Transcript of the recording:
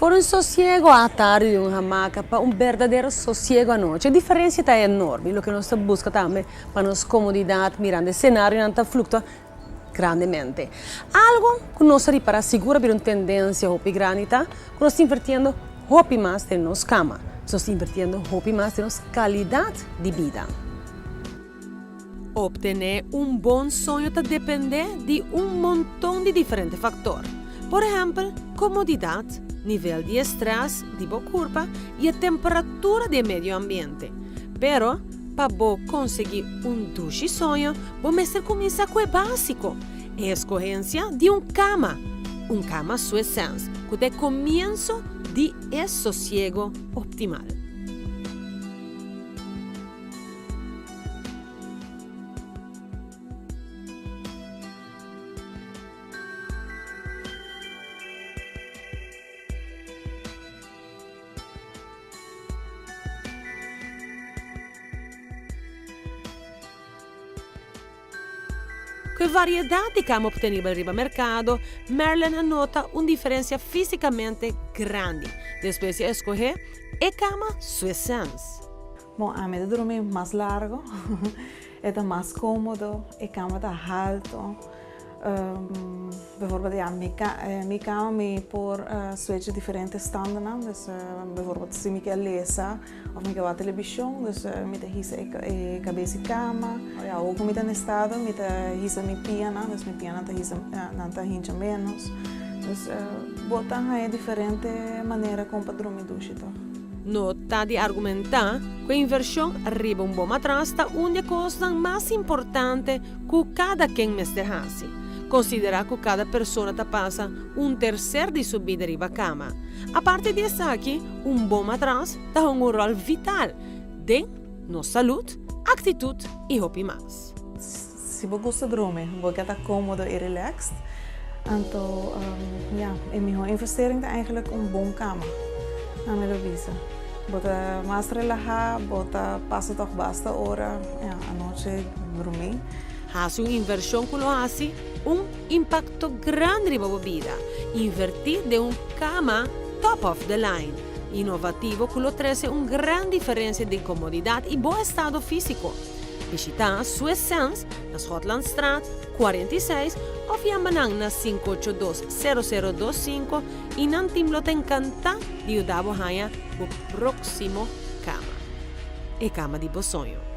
For un sosiego atardi di un hamaka pa un berdadero sosiego anochi, e diferencia ta enorme. Loke nos ta busca tambe pa nos comodidad mirando e scenarionan ta fluctua grandemente. Algo cu nos a ripara sigur a bira un tendencia hopi grandi ta cu nos ta invertiendo hopi mas den nos cama. Nos ta invertiendo hopi mas den nos calidad di bida. Obtené un bon soño ta dependé di un monton di diferente faktor. Por ehèmpel, komodidat, nivel di estrès di bo kurpa i e temperatura di e medio ambiente. Pero, pa bo konsegui un dushi soño, bo mester kuminsá ku e básiko, e eskohensia di un kama, un kama Swiss Sense, ku ta e komienso di e sosiego optimal. Ku e variedat di kama optenibel riba merkado, Marilyn a nota un diferensia físikamente grandi despues di a eskohé e kama Swiss Sense. Bon, ami ta drumi mas largo, e ta mas komodo, e kama ta halto. Bijvoorbeeld ja, mi mi kama mi por switch diferente standennan, dus bijvoorbeeld si mi ke lesa of mi ke wak telebishon, dus mi ta hisa e kabes di kama. Ja, awor ku mi ta na estado mi ta hisa mi pianan, dus mi pianan ta hisa nan ta hincha menos. Dus bo ta haña diferente manera kon pa drumi dushi tòg. No ta di argumentá ku e invershon riba un bon matras ta un di e kosnan mas importante ku kada ken mester hasi. Konsiderá ku kada persona ta pasa un terser di su bida riba kama. Aparte di esaki, un bon matras ta hunga un ròl vital den nos salud, aktitut i hopi mas. Si bo gusta drumi, bo ke ta kómodo i relaxed, anto ya, e mihó investering ta eigenlijk un bon kama, ami lo bisa. Bo ta mas relahá, bo ta pasa tòg basta ora, ya, anochi drumí. Hasi un invershon ku lo hasi un impakto grandi riba bo bida. Invertí den un kama top of the line, inovativo ku lo trese un gran diferensia den komodidat i bo estado físiko. Bishitá Swiss Sense na Schotlandstraat 46 òf yama nan na 582 0025 i nan tim lo ta enkantá di yuda bo haña bo próksimo kama. E kama di bo soño.